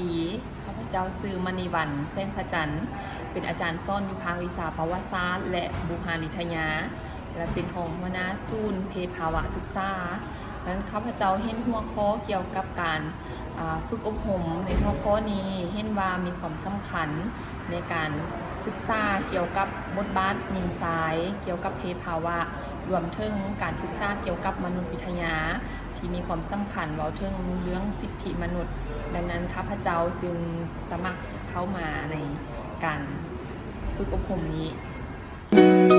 ດີ ຂ້າພະເຈົ້າຊື່ ມະນີວັນ ແສງພະຈັນ ເປັນອາຈານສອນຢູ່ພາກວິຊາປະຫວັດສາດ ແລະ ບູຮານວິທະຍາ ແລະ ເປັນຮອງຫົວໜ້າສູນເພພາວະສຶກສາ. ດັ່ງນັ້ນ ຂ້າພະເຈົ້າເຫັນຫົວຂໍ້ກ່ຽວກັບການ ອາ ຝຶກອົບຮົມໃນຫົວຂໍ້ນີ້ ເຫັນວ່າມີຄວາມສຳຄັນໃນການສຶກສາກ່ຽວກັບບົດບາດຍິງຊາຍ, ກ່ຽວກັບເພພາວະ, ລວມເຖິງການສຶກສາກ່ຽວກັບມະນຸດວິທະຍາ ທີ່ມີຄວາມສຳຄັນເວົ້າເຖິງເລື່ອງສິດທິມະນຸດ. ດັ່ງນັ້ນ ຂ້າພະເຈົ້າຈຶ່ງສະໝັກເຂົ້າມາໃນການຝຶກອົບຮົມນີ້.